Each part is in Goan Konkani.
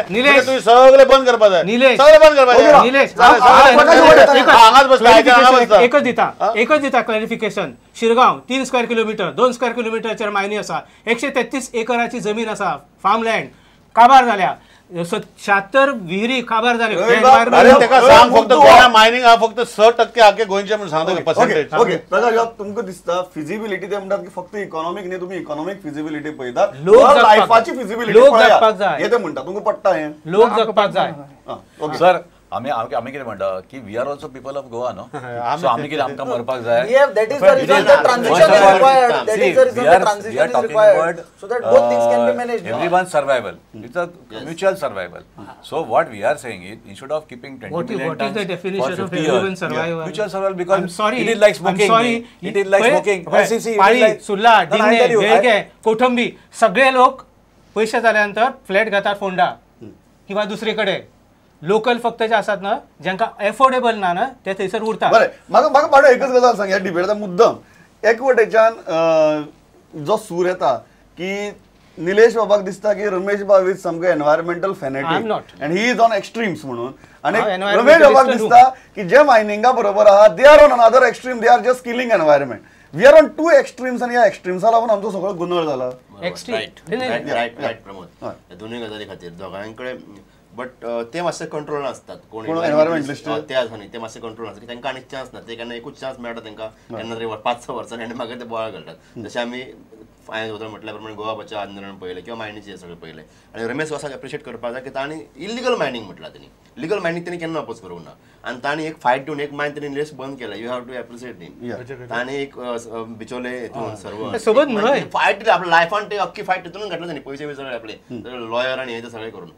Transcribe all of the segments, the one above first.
निलेश तुम्ही सगळे बंद करपाक जाय, सगळे बंद करपाक जाय. निलेश हांगाच बसला, एकच दिता, एकच दिता clarification. Shirgaon 3 square kilometre, 2 square किलोमीटरचेर मायनी आसा, 133 एकराची जमीन आसा, फार्मलँड काबार जाल्या, 76 विहिरी काबार जाल्यो. फक्त गोवा मायनिंग हा फक्त 6% आखे गोंयचे म्हणून सांगता पर्सेंटेज. ओके प्रकाश बाब, तुमकां दिसता फिजिबिलिटी ते म्हणटात की फक्त इकॉनॉमीक न्ही, तुमी इकॉनॉमीक फिजिबिलिटी पळयतात, लायफाची फिजिबिलिटी लोक जाय हे ते म्हणटा, तुमकां पडटा हें? लोक जगपाक जाय सर. आमी आमी कितें म्हणटा की we are also people of Goa न्हू, सो आमी कितें आमकां मरपाक जाय. That is the reason the transition is required. That is the reason the transition is required so that both things can be managed. Everyone's survival, it's a mutual survival. So what we are saying is, instead of keeping 20 million tons, what is the definition of everyone survival? Mutual survival, because I'm sorry, it is like smoking. I'm sorry, it is like smoking. Pali, Surla, Digne, Velge, Kothambi सगळे लोक पैसे जाल्यानंतर फ्लॅट घेतात फोंडा किंवा दुसरीकडे. लोकल फक्त जे आसात ना, ज्यांका एफोर्डेबल ना ना ते थंयसर उरतात. बरें, म्हाका म्हाका पाडो एकच गजाल सांग, ह्या डिबेटाचा मुद्दम एक वटेच्यान जो सूर येता की निलेश बाबाक दिसता की रमेश बाब is सामको environmental fanatic and he is on extremes म्हणून, आनी रमेश बाबाक दिसता की जे मायनिंगा बरोबर आहा they are on another extreme, they are just killing environment. We are on two extremes आनी ह्या एक्स्ट्रीम्सा लागून आमचो सगळो गोंदळ जाला. रायट रायट रायट प्रमोद, दोनूय गजाली खातीर दोगांकडे बट ते मातशे कंट्रोल नासतात. कोण एनवायरमेंटलिस्ट ते आसा न्ही, ते मातशे कंट्रोल नासतात, तांकां आनी चान्स ना, ते केन्ना एकूच चान्स मेळटा तांकां केन्ना तरी 5-6 वर्सांनी आनी मागीर ते बोवाळ घालतात. जशें आमी हांवें वचून म्हटल्या प्रमाणे गोवा बचाव आंदोलन पळयलें किंवा मायनीचें सगळें पळयलें. आनी रमेश वासाक एप्रिशिएट करपाक जाय की तांणी इलिगल मायनींग म्हटलां, तेणी लिगल मायनींग तेणी केन्ना अपोज करूंक ना, आनी तांणी एक फायट दिवन एक मायन तेणी लिस्ट बंद केला. You have to appreciate him. तांणी एक बिचोले हेतून सर्व फायट दिली, आपल्या लायफान ते अख्खी फायट तितून घातलं तेणी, पयशे बी सगळे आपले लॉयर आनी हे ते सगळें करून.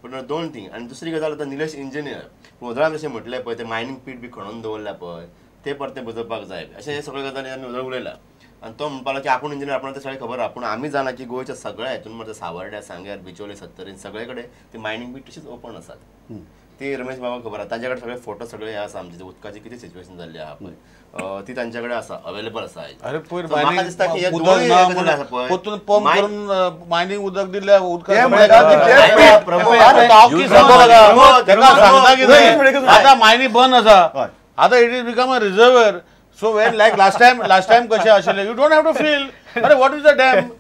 पूण दोन थिंग. आनी दुसरी गजाल आतां निलेश इंजिनियर वदळान जशें म्हटलें पळय, ते मायनींग पीट बी खणून दवरल्या पळय ते परतें बदलपाक जाय, अशें हे सगळे गजाली आमी वदळ उलयला. आनी तो म्हणपाक लागलो की आपूण इंजिनियर, आपणाक तें सगळें खबर आहा, पूण आमी जाणा की गोंयच्या सगळ्या हितून मरे सावर्ड्या, सांग्यार, बिचोले, सत्तरीन सगळे कडेन ती मायनींग पीट तशीच ओपन आसात. ती रमेश बाबाक खबर आहा, तांचे कडेन सगळे फोटो सगळे हे आसा, आमचे उदकाची कितें सिच्युएशन जाल्ली आहा पळय ती तांचे कडेन आसा, अवेलेबल आसा. अरे पयर म्हाका दिसता की हे दोनूय गजाली आसा पळय, परतून पंप करून मायनींग उदक दिल्ल्या उदका सांगता कितें, आतां मायनींग बंद आसा, आतां it is become a reservoir. So when like last time कशें आशिल्लें, you don't have to feel. अरे what is the dam?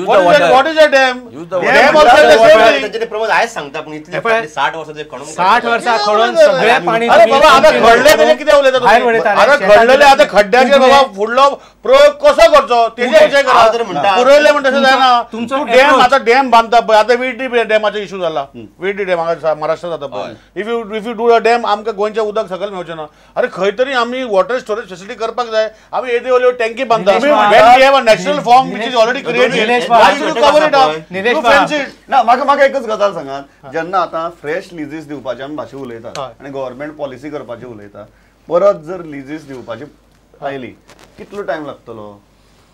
What is the dam? Dam also the same thing. Pramod आयज सांगता, पूण इतले 60 वर्सां खणून 60 वर्सां खणून सगळें पाणी. अरे बाबा आतां खणलें तेजें कितें उलयता तुमी? आतां खणलेलें, आतां खड्ड्याचेर बाबा फुडलो प्रयोग कसो करचो तेजेर विचार करा. पुरयलें म्हण तशें जायना. तूं डॅम आतां डॅम बांदता पळय, आतां विड्डी डॅमाचो इशू जाला, विड्डी डॅम हांगा महाराष्ट्रांत जाता पळय. If you do a dam, आमकां गोंयचें उदक सकयल मेळचें ना. अरे खंय तरी आमी वॉटर स्टोरेज फेसिलिटी करपाक जाय. आमी येदी व्हडल्यो टँकी बांदता, when we have a natural form which is already created, why should you cover it up? You fence it. ना म्हाका म्हाका एकच गजाल सांगात, जेन्ना आतां फ्रेश लिजीस दिवपाची आमी भाशा उलयतात आनी गव्हर्मेंट पॉलिसी करपाची उलयता, परत जर लिजीस दिवपाची आयली कितलो टायम लागतलो?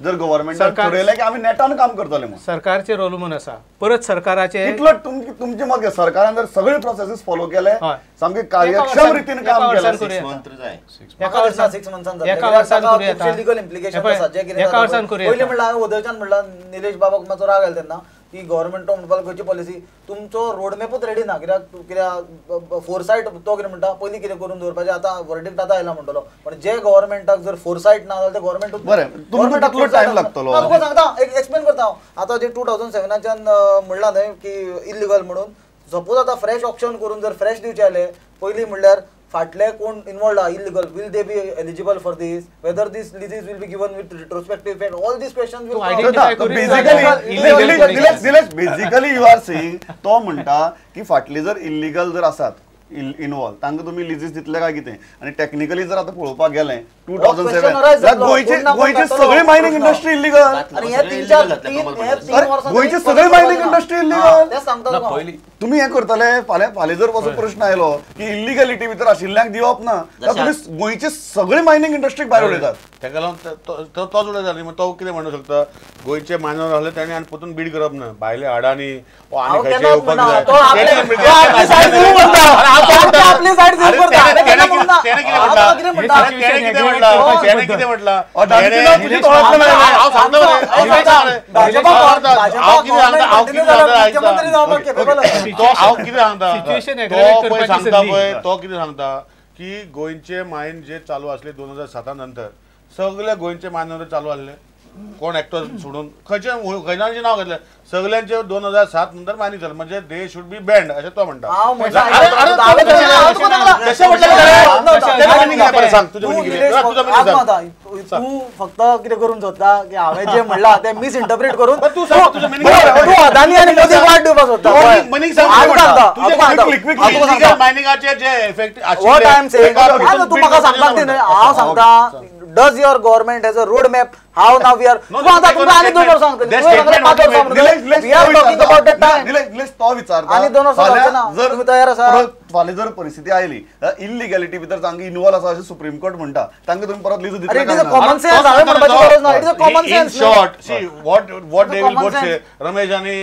जर गव्हर्मेंटान ठरयलें की आमी नेटान काम करतले म्हणून, सरकारचे रोल म्हणून आसा, परत सरकाराचे कितलो तुमचें मत? सरकारान जर सगळे प्रोसेसीस फॉलो केले, सामके कार्यक्षम रितीन काम केलें, एका वर्सान 6 मंथ्सान जातलें. लिगल इम्प्लिकेशन आसा जे कितें पयलीं म्हणल्यार हांवें वदळच्यान म्हणलां, निलेश बाबाक मातसो राग आयलो तेन्ना की गव्हर्मेंट म्हणपाक खंयची पॉलिसी, तुमचो रोड मॅपूच रेडी ना, कित्याक कित्याक फोरसायट तो कितें म्हणटा पयलीं कितें करून दवरपाचें, आतां वर्डिक्ट आतां आयला म्हणटलो, पण जे गव्हर्मेंटाक जर फोरसायट ना जाल्यार ते गव्हर्मेंट बरें तुमकां कितलो टायम लागतलो तुका सांगता, एक एक्सप्लेन करता हांव. आतां जे 2007 म्हणलां न्हय की इलिगल म्हणून, सपोज आतां फ्रेश ऑप्शन करून जर फ्रेश दिवचें जाल्यार पयलीं म्हणल्यार फाटले कोण इन्वॉल्ड आहा illegal, will they be eligible for this, whether this leases will be given with retrospective effect, all these questions will basically basically you are saying, तो म्हणटा की फाटली जर इलिगल जर आसात इनवॉल्व तांकां तुमी लिजीस दितले काय कितें, आनी टॅक्निकली जर आतां पळोवपाक गेलें 2007 गोंयची गोंयची सगळी मायनिंग इंडस्ट्री इलिगल, गोंयची सगळी मायनिंग इंडस्ट्री इलिगल. तुमी हें करतले फाल्यां फाल्यां जर असो प्रश्न आयलो की इलिगलिटी भितर आशिल्ल्यांक दिवप ना, जाल्यार तुमी गोंयची सगळी मायनिंग इंडस्ट्रीक भायर उडयतात. ताका लागून तोच उलयता न्ही, तो कितें म्हणूंक शकता, गोंयचे मायनर आहले ताणें आनी परतून बीड करप ना, भायले अडाणी आनी खंयचे येवपाक जाय. तो कितें सांगता की गोंयचे मायन जे चालू आसले 2007 नंतर सगळे गोंयचे मायन चालू आसले, कोण एक्टर सोडून खंयचे खंयचे नाव घेतले सगळ्यांचे 2007 नंतर मायनिंग जालें, म्हणजे they should be band अशें तो म्हणटा. तूं फक्त कितें करूंक सोदता की हांवें जें म्हणलां तें मिसइंटरप्रीट करून तूं अदानी आनी मोदी वाट दिवपाक सोदता. मायनिंगाचे जे इफेक्ट तूं म्हाका सांगपाक दी न्हय, हांव सांगता does your government has a road map how now we are we are talking about that time. Nilesh तो विचारता आनी 2 वर्सां जावचें ना, तुमी तयार आसा? फाल्यां जर परिस्थिती आयली इलिगॅलिटी भितर तांकां इनवॉल्व आसा अशें सुप्रीम कोर्ट म्हणटा, तांकां तुमी परत लीज दितले? It is a common sense, हांवें म्हणपाची गरज ना, it is a common sense. In short see what what they will both say, Ramesh आनी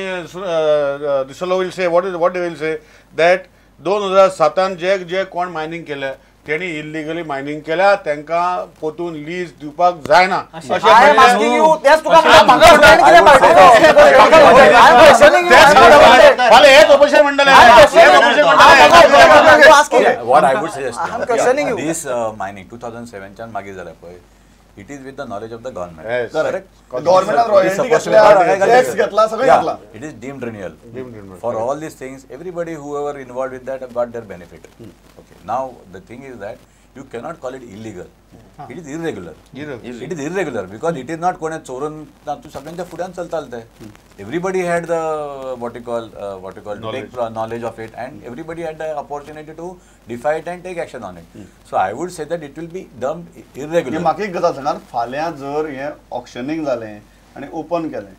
D'Souza will say what is what they will say that 2007 जे जे कोण मायनिंग केलें तेणी इलिगली मायनिंग केल्या तांकां पोतून लीज दिवपाक जायना. What I would suggest, this mining 2007 मागीर जालें पळय, it is with the knowledge of the government. Yes. Correct. Government royalty घेतल्या, tax घेतला, सगळें घेतला. It is deemed renewal. For all these things, everybody whoever involved with that have got their benefit. Okay. Now the thing is that you cannot call it illegal. It is irregular. It is irregular because it is not कोणे चोरून तूं सगळ्यांच्या फुड्यान चलताले ते. Everybody had the what you call take knowledge of it and everybody had the opportunity to defy it and take action on it. So I would say that it will be deemed irregular. म्हाका एक गजाल सांगात, फाल्यां जर हें ऑक्शनिंग जालें आनी ओपन केलें,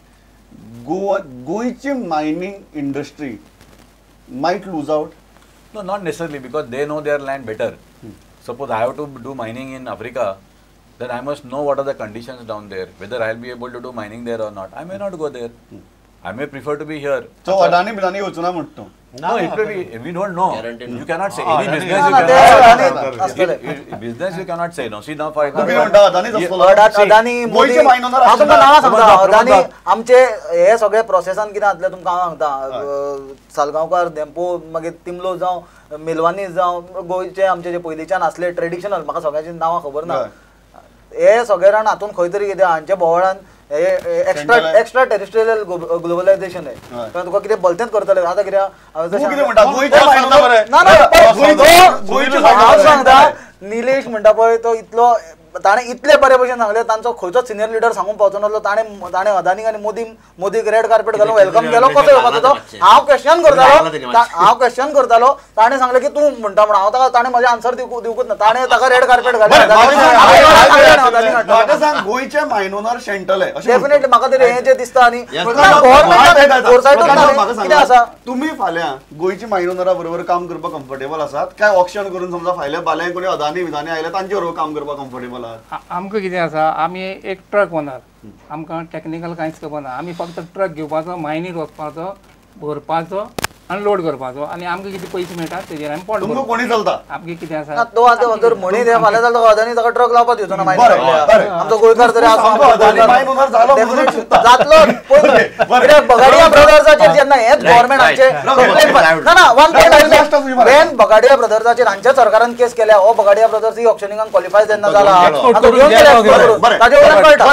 गोवा गोंयची mining industry might lose out? No, not necessarily because they know their land better. Suppose I have to do mining in Africa, then I must know what are the conditions down there, whether I will be able to do mining there or not. I may not go there. I may prefer to be here. So Adani Bidani वचना म्हणतो? No, it may be, we don't know. You cannot say any business. You cannot business you cannot say no. See now for example, Adani Modi, हांव तुमकां नांवां सांगता, अदानी आमचे हे सगळे प्रोसेसान कितें जातलें तुमकां हांव सांगता. सालगांवकार, धेंपो, मागीर तिमलो जावं, मेलवानी जावं, गोंयचे आमचे जे पयलींच्यान आसले ट्रेडिशनल, म्हाका सगळ्यांची नांवां खबर ना, हे सगळे जाण हातून खंय तरी कितें हांच्या बोवाळान एक्स्ट्रा टेरिस्ट्रियल ग्लोबलायझेशन आहे, कारण तुका कितें भलतेंच करतले. आतां कितें हांव सांगता, निलेश म्हणटा पळय तो इतलो ताणें इतले बरे भशेन सांगलें, तांचो खंयचोच सिनियर लिडर सांगूंक पावचो नासलो. ताणें ताणें अदानीक आनी मोदीक रेड कार्पेट घालून welcome केलो. कसो येवपाचो तो हांव क्वेश्चन करतालो, हांव क्वेश्चन करतालो, ताणें सांगलें की तूं म्हणटा म्हण हांव ताका, ताणें म्हजें आन्सर दिवकूच ना, ताणें ताका रेड कार्पेट घालें. गोंयचे मायन ओनर शेणटले डेफिनेटली. म्हाका तरी हें जें दिसता आनी गव्हर्मेंट कितें आसा, तुमी फाल्यां गोंयची मायन ओनरा बरोबर काम करपाक कम्फर्टेबल आसात काय ऑक्शन करून समजा फाल्यां बाल्यां कोणी अदानी विदानी आयले तांचे बरोबर काम करपाक कम्फर्टेबल? आमकां कितें आसा, आमी एक ट्रक ओनर, आमकां टॅक्निकल कांयच खबर ना. आमी फक्त ट्रक घेवपाचो, मायनीर वचपाचो, भरपाचो आनी लोड करपाचो आनी आमकां कितें पयशे मेळटा तेजेर आमी पोट भरपाचो. कोणी चलता आमकां कितें आसा तो आतां जर म्हणीत हें फाल्यां जाल्यार अदानी ताका ट्रक लावपाक दिवचो ना. आमचो गोंयकार तरी जातलो. कित्याक बगाडिया ब्रदर्साचेर जेन्ना हेच गव्हर्मेंट आमचे ना ना वन पॉयंट बगाडिया ब्रदर्साचेर हांच्या सरकारान केस केल्या, हो बगाडिया ब्रदर्स ही ऑक्शनिंगान क्वॉलिफाय जेन्ना जाला ताजे वयल्यान कळटा.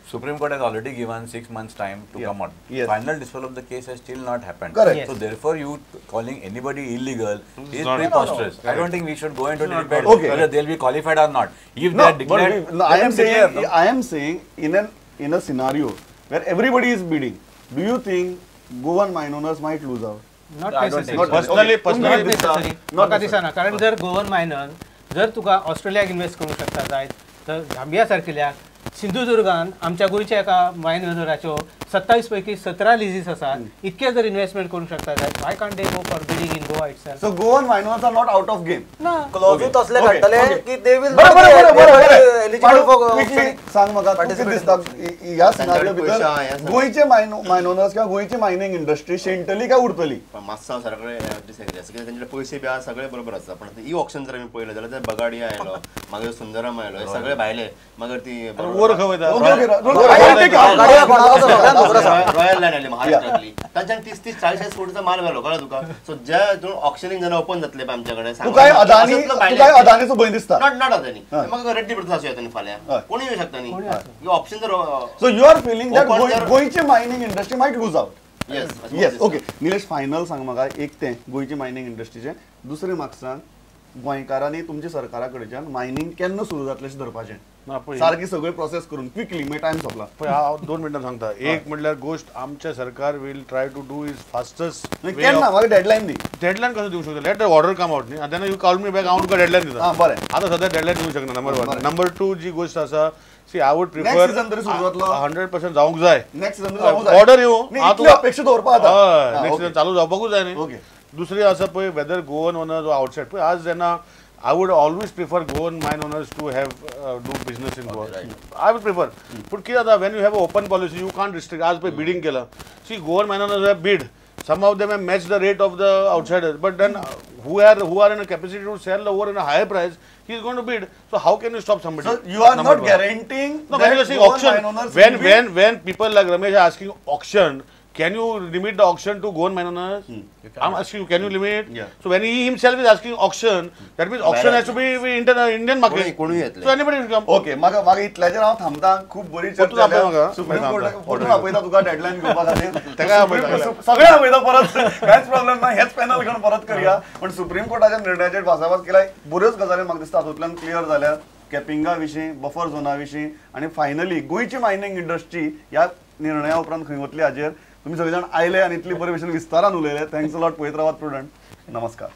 Supreme Court has already given 6 months time to come out. Yes. Final disposal of the case has still not happened. Correct. So therefore, you calling anybody illegal is preposterous. I don't think we should go into debate whether they'll be qualified or not. If they are declared, no, I am saying in a scenario where everybody is bidding, do you think Goan mine owners might lose out? Not necessarily. Personally necessary. म्हाका दिसना, कारण जर गोवन मायनर जर तुका ऑस्ट्रेलियाक इन्वेस्ट करूंक शकता जायत तर झांबिया सारकिल्या सिंधुदुर्गान आमच्या गोंयच्या एका मायन ओनराच्यो 27 पैकी 17 लिजीस आसात, इतके जर इन्व्हेस्टमेंट करूंक शकता जाल्यार why can't they go for bidding in Goa itself? So Goan mine owners are not out of game. ना, क्लॉजूच तसले काडटले की they will eligible for. सांग म्हाका, तुका दिसता ह्या सिनारियो भितर गोंयचे मायन ओनर्स किंवा गोंयची मायनिंग इंडस्ट्री शेणटली काय उरतली? मातसो हांव सरा कडेन डिसएग्री आसा, कित्याक तेंचे पयशे बी आसा सगळे बरोबर आसा, पण ई ऑक्शन जर आमी पळयलें जाल्यार बगाडी आयलो, मागीर सुंदरम आयलो, हे सगळे भायले, मागीर ती रॉयल लायन आली महाराष्ट्रातली, तांच्यान 30 30 40 कोटीचा माल व्हेलो, कळ्ळें तुका? सो ज्या हितून ऑक्शनींग जेन्ना ओपन जातले पळय आमच्या कडेन, अदानीचो भंय दिसता. Not not Adani, म्हाका रेड्डी ब्रदर्स आसूं येता न्ही, फाल्यां कोणूय येवं शकता न्ही, ऑप्शन जर. So you are feeling that गोंयची mining industry might lose out. Yes yes. Okay Nilesh, final सांग म्हाका, एक तें गोंयची मायनिंग इंडस्ट्रीचें, दुसरें म्हाका सांग गोंयकारांनी तुमच्या सरकारा कडच्यान मायनिंग केन्ना सुरू जातलें अशें धरपाचें, सारकी सगळी प्रोसेस करून क्विकली, मागीर टायम सोंपला. पळय हांव 2 मिनटां सांगता. एक म्हटल्यार गोश्ट आमच्या सरकार will try to do is fastest. केन्ना म्हाका डेडलायन दी. डेडलायन कसो दिवंक शकता? Let the order come out न्ही, आनी you call me back, हांव तुका डेडलायन दिता. बरें, आतां सद्या डेडलायन दिवंक शकना, नंबर 1. नंबर 2 जी गोश्ट आसा, सी I would prefer 100% जावंक जाय, ऑर्डर येवं, अपेक्षा दवरपा. हय, नेक्स्ट सिजन चालू जावपाकूच जाय न्ही. दुसरी आसा पळय वेदर गोवन ओनर्स आउटसायड, पळय आज जेन्ना I would always prefer Goan mine owners to have do business in Goa. I would prefer. But कितें जाता, when you have an open policy, you can't restrict. आज पळय bidding केला, see Goan mine owners have bid. Some of them have matched the rate of the outsiders, but then who are in a capacity to sell the ore in a higher price, he is going to bid. So how can you stop somebody? So you are not guaranteeing. No, when you are saying auction, when people like Ramesh are asking auction, can you limit the auction to Goan mine owners? I'm asking you, can you limit? Yeah. So when he himself is asking auction, that means auction has to be Indian market. So anybody will come. Okay, म्हाका म्हाका इतल्याचेर हांव थांबता. खूब बरी चर्चा जाल्या. सुप्रीम कोर्टाक परतून आपयता तुका डेडलायन घेवपा खातीर. सगळे आपयता परत, कांयच प्रॉब्लेम ना, हेच पॅनल घेवन परत करया. पण सुप्रीम कोर्टाच्या निर्णयाचेर भासाभास केला, बऱ्योच गजाली म्हाका दिसता हातूंतल्यान क्लियर जाल्या, कॅपिंगा विशीं, बफर झोना विशीं, आनी फायनली गोंयची मायनिंग इंडस्ट्री ह्या निर्णया उपरांत खंय वतली हाजेर तुम्ही सगळे जण आयले आणि इतली बरे भशेन विस्तारान उलयले. Thanks a lot. पळयत रावात प्रुडंट. नमस्कार.